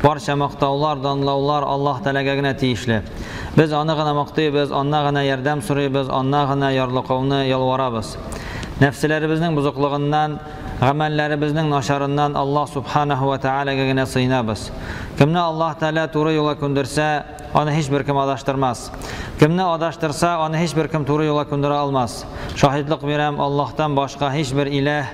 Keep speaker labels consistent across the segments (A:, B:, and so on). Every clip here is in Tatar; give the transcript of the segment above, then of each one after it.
A: Барча мактаулар, данлаулар Аллаһ Тәгаләгә генә тиешле. Без аны гына мактыйбыз, аннан гына ярдәм сорыйбыз, аннан гына ярлыкауны ялварабыз. Нәфселәребезнең бозыклыгыннан, гамәлләребезнең начарыннан Аллаһ субханаһу ва тәгаләгә генә сыенабыз. Кемне Аллаһ Тәгалә туры юлга күндерсә, аны һичбер кем адаштырмас. Кемне адаштырса, аны һичбер кем туры юлга күндерә алмас. Шаһитлык бирәм, Аллаһтан башка һичбер иләһ,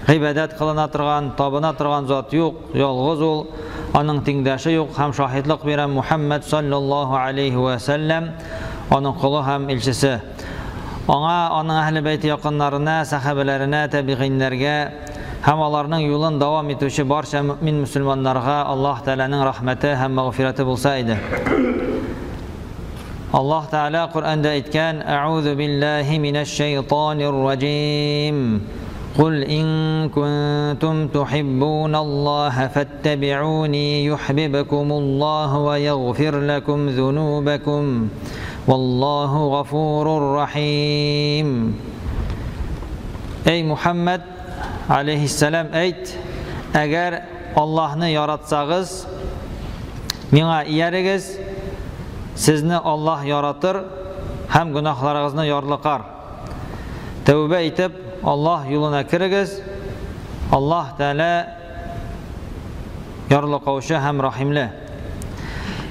A: гыйбадәт кылына торган, табына торган зат юк, ялгыз ул, аның тиңдәше юк һәм шаһитлык бирәм Мухаммад саллаллаһу алейхи ва сәлләм аның колы һәм илчесе. Аңа, аның әһле бәйте якыннарына, сәхабәләренә, тәбигыйннәргә һәм аларның юлын дәвам итүче барча мөмин мөселманнарга Аллаһ Тәгаләнең рәхмәте һәм мәгъфирәте булса иде. Аллаһ Тәгалә Коръәндә әйткән: "Әгъузу биллаһи минәш шайтанир раҗим. Кул ин кунтум тухиббуналлаһа фаттабиуни юхбибкумуллаһу ва ягъфир лакум зунубакум. Валлаһу гафурур рахим." Эй Мухаммад алейхиссалам әйт, әгәр Аллаһны яратсагыз, миңа иярегез, сезне Аллаһ яратыр һәм гөнаһларыгызны ярлыкар. Тәүбә итеп, Аллаһ юлына керегез. Аллаһ Тәгалә ярлыкаучы һәм рахимле.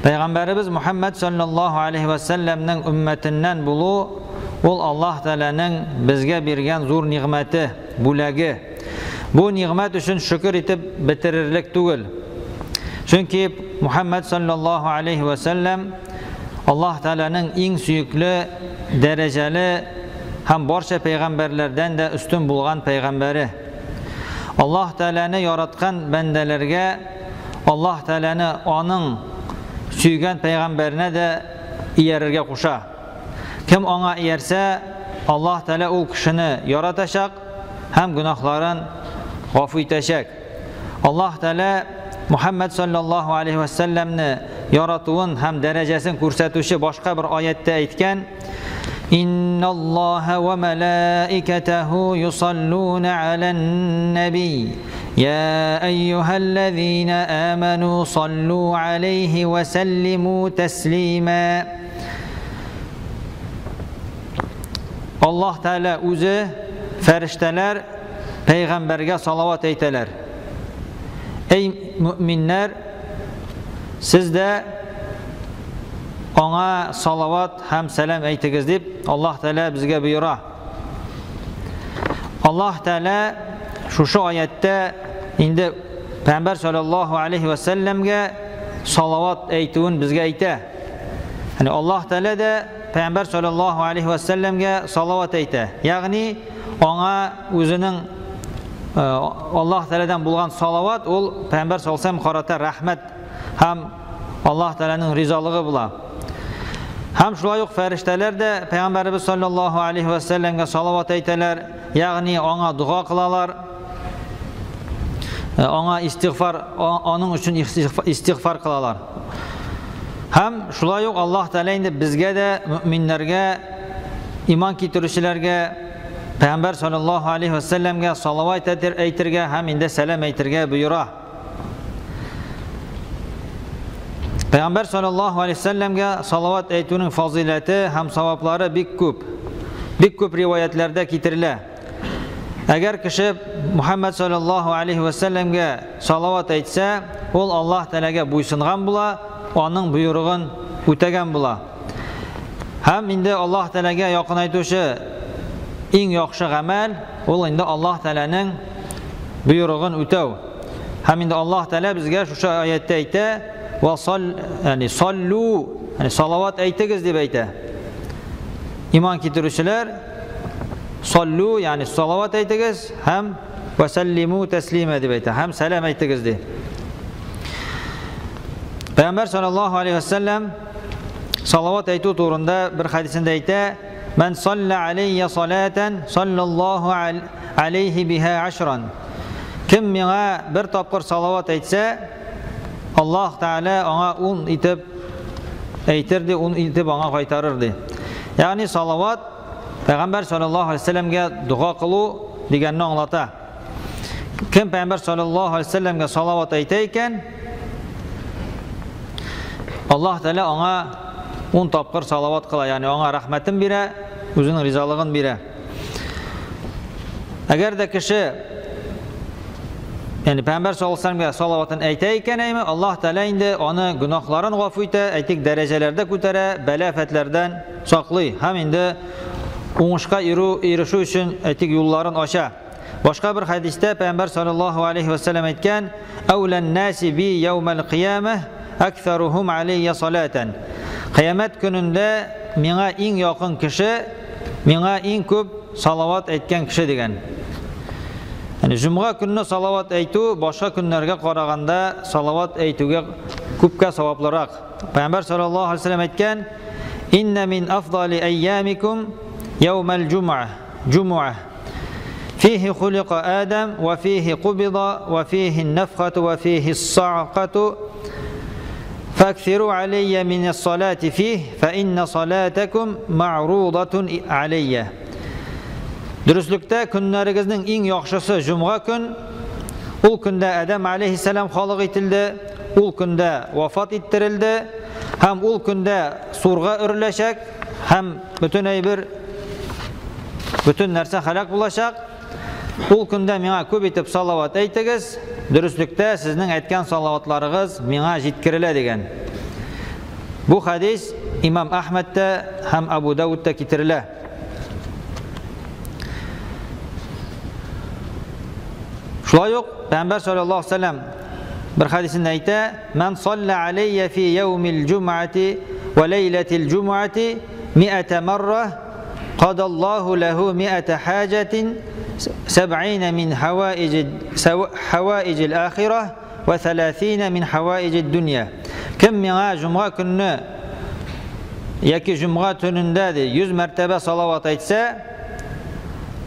A: Пәйгамбәребез Мухаммад саллаллаһу алейхи ва сәлләмнең өммәтеннән булу ул Аллаһ Тәгаләнең безгә биргән зур нигъмәте, бүләге. Бу нигъмәт өчен шөкер итеп бетерерлек түгел. Чөнки Мухаммад саллаллаһу алейхи ва сәлләм Аллаһ Тәгаләнең иң сөекле, дәрәҗәле һәм барча пәйгамбәрләрдән дә өстен булган пәйгамбәре. Аллаһ Тәгаләне яраткан бәндәләргә Аллаһ Тәгаләне аның сөйгән пәйгамбәренә дә иярергә куша. Кем аңа иярсә, Аллаһ Тәгалә ул кешене яратачак һәм гөнаһларын гафу итәчәк. Аллаһ Тәгалә Мухаммад саллаллаһу алейхи ва сәлләмне яратуын һәм дәрәҗәсен күрсәтүче башка бер аяттә әйткән: Инналлаһа ва малаикатаһу юсаллуна алан наби. Я әйюһаллазина аману саллу алейхи ва саллиму таслима. Аллаһ Тәгалә үзе, фәрештәләр пәйгамбәргә салават әйтәләр. Эй мөминнәр, сез дә аңа салават һәм сәлам әйтегез дип Аллаһ Тәгалә безгә боера. Аллаһ Тәгалә шушы аяттә инде Пәйгамбәр саллаллаһу алейхи ва сәлләмгә салават әйтүен безгә әйтә. Ягъни Аллаһ Тәгалә дә Пәйгамбәр саллаллаһу алейхи ва сәлләмгә салават әйтә. Ягъни аңа үзенең Аллаһ Тәгаләдән булган салават ул Пәйгамбәр саллаллаһу алейһи карата рәхмәт һәм Аллаһ Тәгаләнең ризалыгы була. Һәм шулай ук фәрештәләр дә Пәйгамбәребез саллаллаһу алейхи ва сәлләмгә салават әйтәләр, ягъни аңа дога кылалар. Аңа истигъфар, аның өчен истигъфар кылалар. Һәм шулай ук Аллаһ Тәгалә инде безгә дә мөминнәргә, иман китерүчеләргә Пәйгамбәр саллаллаһу алейхи ва сәлләмгә салават әйтергә һәм инде сәлам әйтергә боера. Пәйгамбәр саллаллаһу алейхи ва сәлләмгә салават әйтүнең фазыйләте һәм саваплары бик күп. Бик күп риваятләрдә китерелә. Әгәр кеше Мухаммад саллаллаһу алейхи ва сәлләмгә салават әйтсә, ул Аллаһ Тәгаләгә буйсынган була, аның боерыгын үтәгән була. Һәм инде Аллаһ Тәгаләгә якынайтучы иң яхшы гамәл ул инде Аллаһ Тәгаләнең боерыгын үтәү. Һәм инде Аллаһ Тәгалә безгә шушы аятта әйтә: "Ва салл, ягъни саллу, ягъни салават әйтегез" дип әйтә. Иман китерүчеләр саллу, ягъни салават әйтегез һәм ва саллиму таслима дип әйтә. Һәм сәлам әйтегез ди. Пәйгамбәр саллаллаһу алейхи ва саллям салават әйтү турында бер хәдисендә әйтә: "Ман салла алейя салатан, саллаллаһу алейхи биха ашран." Кем миңа бер тапкыр салават әйтсә, Аллаһ Тәгалә аңа 10 итеп әйтер ди, 10 итеп аңа кайтарыр ди. Ягъни салават Пәйгамбәр саллаллаһу алейһи вәсәлләмгә дога кылу дигәнне аңлата. Кем Пәйгамбәр саллаллаһу алейһи вәсәлләмгә салават әйтә икән, Аллаһ Тәгалә аңа 10 тапкыр салават кыла, ягъни аңа рәхмәтен бирә, үзенең ризалыгын бирә. Әгәр дә кеше ягъни Пәйгамбәр саллаллаһу алейһи вәсәлләмгә салаватын әйтә икән, әйме, Аллаһ Тәгалә инде аны гөнаһларын гафу итә, әйтик, дәрәҗәләрдә күтәрә, бәла-афәтләрдән саклый һәм инде уңышка ирешү өчен, әйтик, юлларын ача. Башка бер хәдистә Пәйгамбәр саллаллаһу алейһи вәсәлләм әйткән: "Әүлән наси би яумәл кыямәһ аксарухум алейя салатан." Кыямәт көнендә миңа иң якын кеше, миңа иң күп салават әйткән кеше дигән. Яни җомга көнне салават әйтү башка көннәргә караганда салават әйтүгә күпкә саваплырак. Пәйгамбәр саллаллаһу алейһи вәсәлләм әйткән: "Инна мин афдали әйямикум яумәл җумъа." Җумъа. Фихи хулика Адам, ва фихи кубида, ва фихи нафхату, ва фихи саакату. Факфиру алейя мин салати фих, фа инна салатакум мa'рудатун алейя. Дөреслектә көннәрегезнең иң яхшысы җомга көн. Ул көндә Адам алейхиссалам халык ителде, ул көндә вафат иттерелде һәм ул көндә сурга өреләчәк һәм бөтен әйбер, бөтен нәрсә һәлак булачак. Ул көндә миңа күп итеп салават әйтегез, дөреслектә сезнең әйткән салаватларыгыз миңа җиткерелә дигән. Бу хадис Имам Әхмәдтә һәм Абу Даудта китерелә. Шулай ук Пәйгамбәр саллаллаһу алейһи вәсәлләм бер хадисендә әйтә: "Ман салла алейя фи яумил җумъати ва ләйләтил җумъати ми'ата марра кадаллаһу ләһу ми'ата хаҗатин сәб'ина мин хаваиҗ хаваиҗил ахира ва сәләсина мин хаваиҗид дөнья." Кем миңа җомга көнне яки җомга төнендә ди 100 мәртәбә салават әйтсә,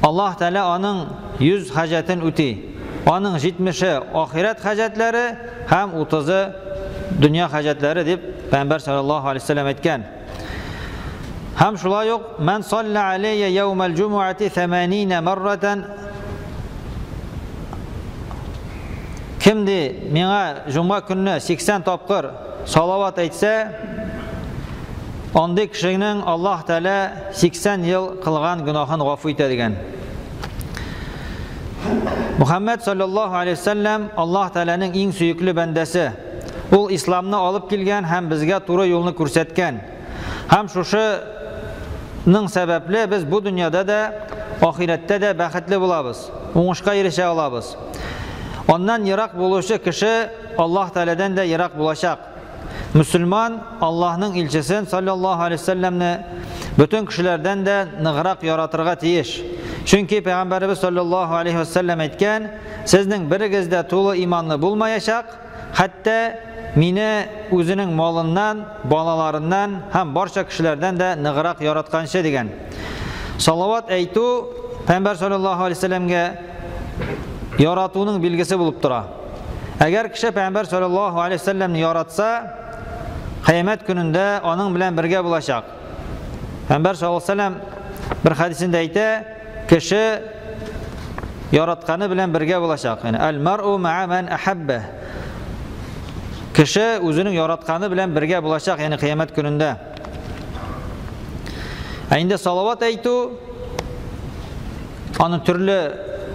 A: Аллаһ Тәгалә аның 100 хаҗәтен үти. Аның 70-е ахирәт хаҗәтләре һәм 30-ы дөнья хаҗәтләре дип Пәйгамбәр саллаллаһу алейһи вәсәлләм әйткән. Һәм шулай ук ман салла алейя яумал җумуати 80 марратан, кем ди миңа җомга көнне 80 тапкыр салават әйтсә, андый кешенең Аллаһ Тәгалә 80 ел кылган гөнаһын гафу итә дигән. Мухаммад саллаллаһу алейһи вәсәлләм Аллаһ Тәгаләнең иң сөекле бәндәсе. Ул исламны алып килгән һәм безгә туры юлны күрсәткән. Һәм шушының сәбәпле без бу дөньяда да, ахирәттә дә бәхетле булабыз, уңышка ирешә алабыз. Аннан ерак булучы кеше Аллаһ Тәгаләдән дә ерак булачак. Мөселман Аллаһның илчесен саллаллаһу алейһи вәсәлләмне бөтен кешеләрдән дә ныграк яратырга тиеш. Чөнки Пәйгамбәребез саллаллаһу алейһи вәсәлләм әйткән: "Сезнең берегез дә тулы иманлы булмаячак, хәтта мине үзенең малыннан, балаларыннан һәм барча кешеләрдән дә ныграк яратканчы" дигән. Салават әйтү Пәйгамбәр саллаллаһу алейһи вәсәлләмгә яратуның билгесе булып тора. Әгәр кеше Пәйгамбәр саллаллаһу алейһи вәсәлләмне яратса, кыямәт көнендә аның белән бергә булачак. Пәйгамбәр саллаллаһу алейһи вәсәлләм бер хәдисендә әйтә, кеше яратканы белән бергә булачак. Ягъни аль-мар'у ма'a ман ахабба. Кеше үзенең яратканы белән бергә булачак, ягъни кыямәт көнендә. Ә инде салават әйтү аның төрле,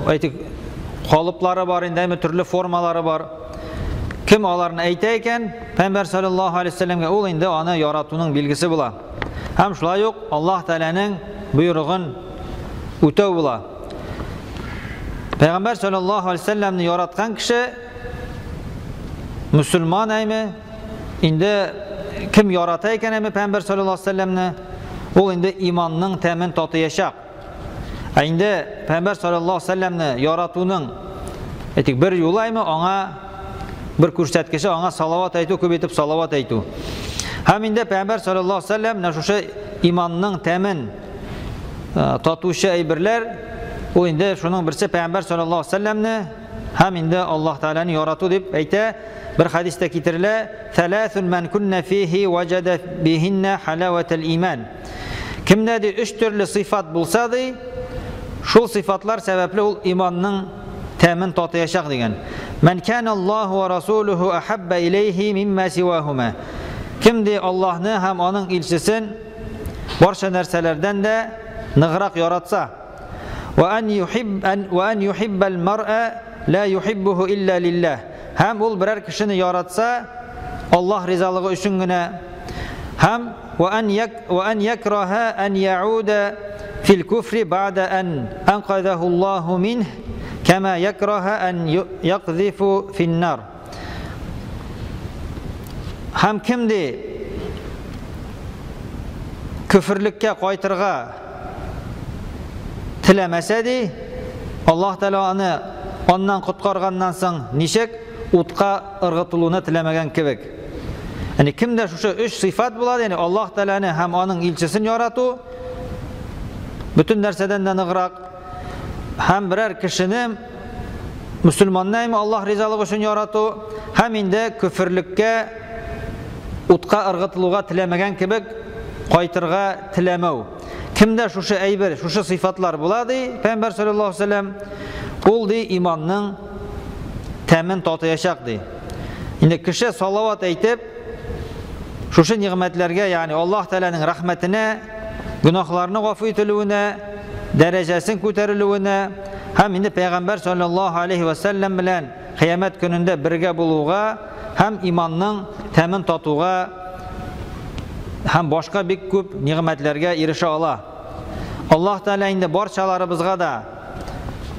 A: әйтик, калыплары бар инде, әмма төрле формалары бар. Кем аларны әйтә икән, Пәйгамбәр саллаллаһу алейһи вәсәлләмгә ул инде аны яратуның билгесе була. Һәм шулай ук Аллаһ Тәгаләнең боерыгын үтәү була. Пәйгамбәр саллаллаһу алейһи вәсәлләмне яраткан кеше мөселман әйме, инде кем ярата икән әйме Пәйгамбәр саллаллаһу алейһи вәсәлләмне, ул инде иманның тәмен татыячак. Ә инде Пәйгамбәр саллаллаһу алейһи вәсәлләмне яратуның әйтик бер юлы әйме, аңа бер күрсәткече, аңа салават әйтү, күп итеп салават әйтү. Һәм инде Пәйгамбәр саллаллаһу алейһи вәсәлләм менә шушы иманның тәмен татучы әйберләр, ул инде шуның берсе Пәйгамбәр саллаллаһу алейһи вәсәлләмне һәм инде Аллаһ Тәгаләне ярату дип әйтә. Бер хәдистә китерелә: "Сәләсун ман кунна фихи ваҗада бихинна халаватал иман." Кемдә ди өч төрле сыйфат булса ди, шул сыйфатлар сәбәпле ул иманның тәмен татыячак дигән. Ман кана Аллаһу ва расулуху ахабба илейхи мимма сивахума. Кем ди Аллаһны һәм аның илчесен барча нәрсәләрдән дә ныграк яратса. Ва ан юхиб ан ва ан юхиббал мар'a ла юхиббуху илля лиллах. Һәм ул берәр кешене яратса, Аллаһ ризалыгы өчен генә. Һәм ва ан як ва ан якраха ан яуда фил куфри бa'да ан анқадаху Аллаһу минх кама якраха ан яқзифу финнар. Һәм кем ди көферлеккә кайтырга теләмәсә ди, Аллаһ Тәгалә аны аннан коткарганнан соң ничек утка ыргытылуны теләмәгән кебек. Ягъни кемдә шушы өч сыйфат була, ягъни Аллаһ Тәгаләне һәм аның илчесен ярату, бөтен нәрсәдән дә ныграк, һәм берәр кешене мөселманны Аллаһ ризалыгы өчен ярату, һәм инде көферлеккә утка ыргытылуга теләмәгән кебек кайтырга теләмәү. Кемдә шушы әйбер, шушы сыйфатлар була ди, Пәйгамбәр саллаллаһу алейһи ва сәлләм, ул ди иманның тәмен татыячак ди. Инде кеше салават әйтеп, шушы нигъмәтләргә, ягъни Аллаһ Тәгаләнең рәхмәтенә, гөнаһларны гафу ителүенә, дәрәҗәсен күтәрелүенә һәм инде Пәйгамбәр саллаллаһу алейһи ва сәлләм белән кыямәт көнендә бергә булуга һәм иманның тәмен татуга һәм башка бик күп нигъмәтләргә ирешә ала. Аллаһ Тәгалә инде барчаларыбызга да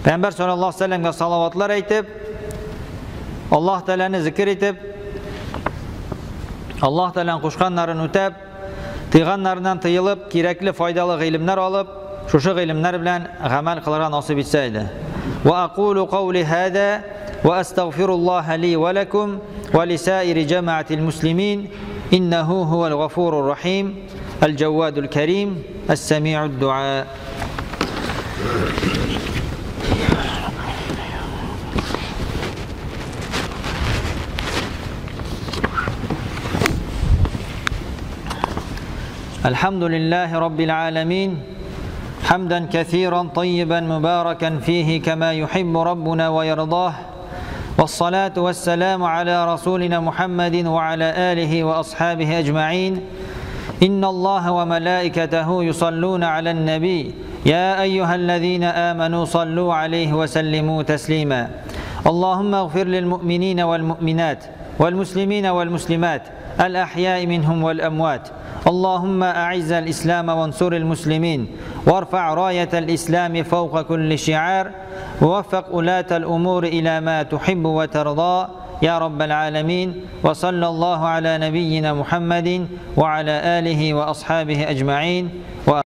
A: Пәйгамбәр саллаллаһу алейһи ва сәлләмгә салаватлар әйтеп, Аллаһ Тәгаләне зикер итеп, Аллаһ Тәгаләнең кушканнарын үтәп, тыйганнарыннан тыелып, кирәкле файдалы гыйлемнәр алып, шушы гыйлемнәр белән гамәл кылырга насыйп итсә иде. Ва акулу каули хада ва астагфируллаһа ли ва лакум ва лисаири джамаатил муслимин иннаху хувал гафурур рахим аль-джаввадул карим ас-самиуд дуа. الحمد لله رب العالمين حمدا كثيرا طيبا مباركا فيه كما يحب ربنا ويرضاه والصلاة والسلام على رسولنا محمد وعلى آله وأصحابه أجمعين إن الله وملائكته يصلون على النبي يا أيها الذين آمنوا صلوا عليه وسلموا تسليما اللهم اغفر للمؤمنين والمؤمنات والمسلمين والمسلمات الأحياء منهم والأموات اللهم أعز الإسلام وانصر المسلمين وارفع راية الإسلام فوق كل شعار ووفق ولاة الأمور إلى ما تحب وترضى يا رب العالمين وصلى الله على نبينا محمد وعلى آله وأصحابه أجمعين.